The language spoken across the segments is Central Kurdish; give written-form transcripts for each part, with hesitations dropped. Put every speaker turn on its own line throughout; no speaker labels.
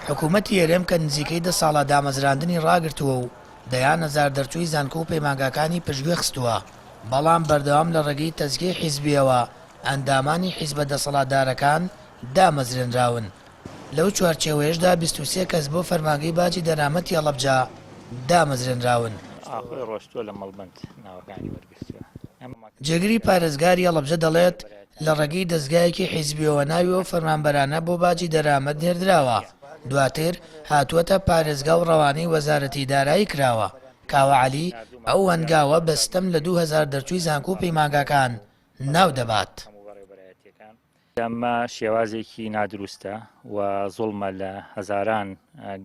حکوومەتی هەرێم کە نزیکەی دە ساڵە دامەزراندنی ڕاگرتووە و دەیان هەزار دەرچووی زانکۆ و پەیمانگاکانی پشتگوێ خستووە، بەڵام بەردەوام لە ڕێگەی تەزکیەی حیزبییەوە ئەندامانی حیزبە دەسەڵاتدارەکان دامەزرێنراون. لەو چوارچێوەیەشدا 23 کەس بۆ فەرمانگەی باجی دەرامەتی هەڵەبجە دامەزرێنراون.
ئاخۆی ڕۆشتووە لە مەڵبەند ناوەکانی وەرگرتووە.
جێگری پارێزگاری هەڵەبجە دەڵێت، لە ڕێگەی دەزگایەکی حیزبییەوە ناوی ئەو فەرمانبەرانە بۆ باجی دەرامەت نێردراوە، دواتر هاتووەتە پارێزگا و ڕەوانەی وەزارەتی دارایی کراوە. کاوە عەلی ئەو هەنگاوە بە ستەم لە 2000 دەرچووی زانکۆ و پەیمانگاکان ناو دەبات.
ئەمە شێوازێکی نادروستە و زوڵمە لە هەزاران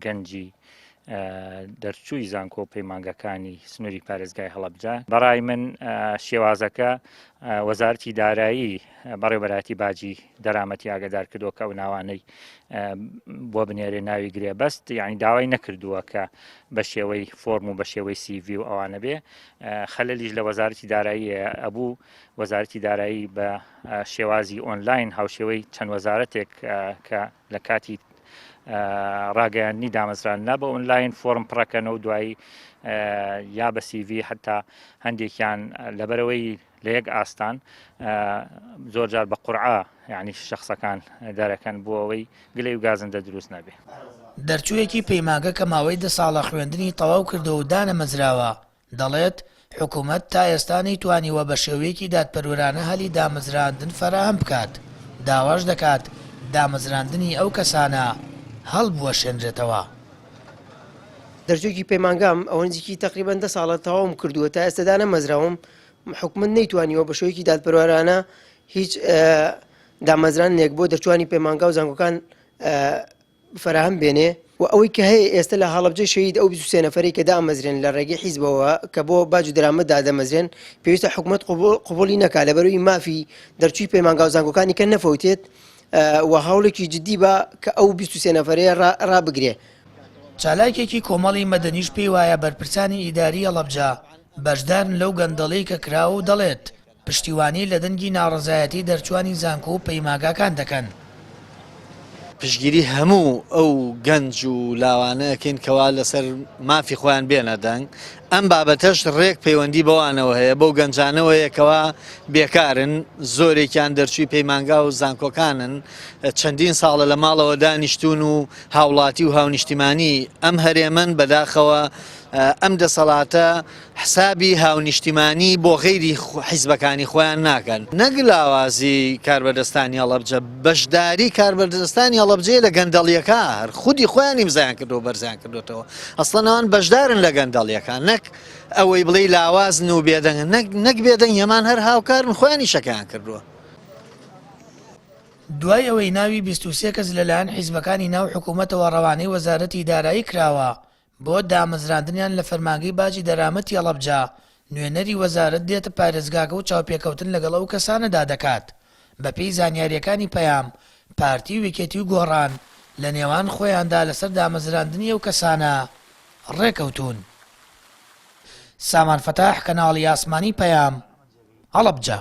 گەنجی دەرچووی زانکۆ و پەیمانگەکانی سنووری پارێزگای هەڵەبجە بەڕای من شێوازەکە وەزارتی دارایی بەڕێوبەراتی باجی دەرامەتی ئاگدار کردووە کە ئەو ناوانەی بۆ بنێرێ ناوی گرێبەست یعنی داوای نەکردووە کە بە شێوەی فۆرم و بە شێوەی سیڤی و ئەوانە بێ خەلەلیش لە وەزارتی دارایی ئەبوو وەزارەتی دارایی بە شێوازی ئۆنلاین هاوشێوەی چەند وەزارەتێک کە لە کاتی ڕاگەیاندنی دامەزراندنا بە ئۆنلاین فۆرم پڕەکەنەوە دوایی یا بە سیڤی حتا هەندێکیان لەبەرەوەی لە یەک ئاستان زۆر جار بە قورعە یعنی شخصەکان دەرەکەن بۆ ئەوەی گلەی و گازندە دروست نەبێ.
دەرچوویەکی پەیمانگە کە ماوەی دە ساڵە خوێندنی تەواو کردووە و دانەمەزراوە، دەڵێت، حکومەت تا ئێستا نەیتوانیوە بە شێوەیەکی دادپەروەرانە هەلی دامەزراندن فەراهەم بکات، داواش دەکات دامەزراندنی ئەو کەسانە هەڵبوەشێنرێتەوە.
دەرچوویەکی پەیمانگام، ئەوە نزیکی تەقریبەن دە ساڵە تەواوم کردووە، تا ئێستا دانەمەزراوم، حکومەت نەیتوانیوە بە شێوەیەکی دادپەروەرانە هیچ دامەزراندنێک بۆ دەرچووانی پەیمانگا و زانکۆکان فەراهەم بێنێ و ئەوەی کە هەیە ئێستە لە هەڵەبجەی شەهید ئەو 23 نەفەرەی کە دامەزرێن لە ڕێگەی حیزبەوە کە بۆ باج و دەرامەت دادەمەزرێن پێویستە حکومەت قبوڵی نەکا لەبەرەوەی مافی دەرچووی پەیمانگا و زانکۆکانی کە نەفەوتێت و هەوڵێکی جدی بە کە ئەو 23 نەفەرەیە ڕابگرێ.
چالاکێکی کۆمەڵی مەدەنیش پێیوایە بەرپرسانی ئیداری هەڵەبجە بەشدارن لەو گەندەڵیەی کە کراوە و دەڵێت، پشتیوانی لە دەنگی ناڕەزایەتی دەرچوانی زانکۆ و پەیماگاکان دەکەن.
پشتگیری هەموو ئەو گەنج و لاوانە ئەکەین کەوا لەسەر مافی خۆیان بێنە دەنگ، ئەم بابەتەش ڕێک پەیوەندی بەوانەوە هەیە، بەو گەنجانەوە هەیە کەوا بێکارن، زۆرێکیان دەرچووی پەیمانگا و زانکۆکانن، چەندین ساڵە لە ماڵەوە دانیشتوون و هاوڵاتی و هاونیشتیمانی ئەم هەرێمەن، بەداخەوە ئەم دەسەڵاتە حسابی هاونیشتیمانی بۆ غەیری حیزبەکانی خۆیان ناکەن. نەک لاوازی کاربەدەستانی هەڵەبجە، بەشداری کاربەدەستانی هەڵەبجەیە لە گەندەڵیەکە، هەر خودی خۆیان ئیمزایان کردووە بەرزیان کردوێتەوە، ئەسڵەن ئەوان بەشدارن لە گەندەڵیەکان، نەک ئەوەی بڵێی لاوازن و بێدەنگن، نەک نەک بێدەنگ هەمان هەر هاوکارن خۆیان ئیشەکەیان کردووە.
دوای ئەوەی ناوی 23 کەس لەلایەن حیزبەکانی ناو حکوومەتەوە ڕەوانەی وەزارەتی دارایی کراوە، بۆ دامەزراندنیان لە فەرمانگەی باجی دەرامەتی هەڵەبجە، نوێنەری وەزارەت دێتە پارێزگاکە و چاوپێکەوتن لەگەڵ ئەو کەسانەدا دەکات. بەپێی زانیارییەکانی پەیام، پارتی و یەکێتی و گۆڕان لە نێوان خۆیاندا لەسەر دامەزراندنی ئەو کەسانە ڕێکەوتوون. سامان فەتاح، کەناڵی ئاسمانی پەیام، هەڵەبجە.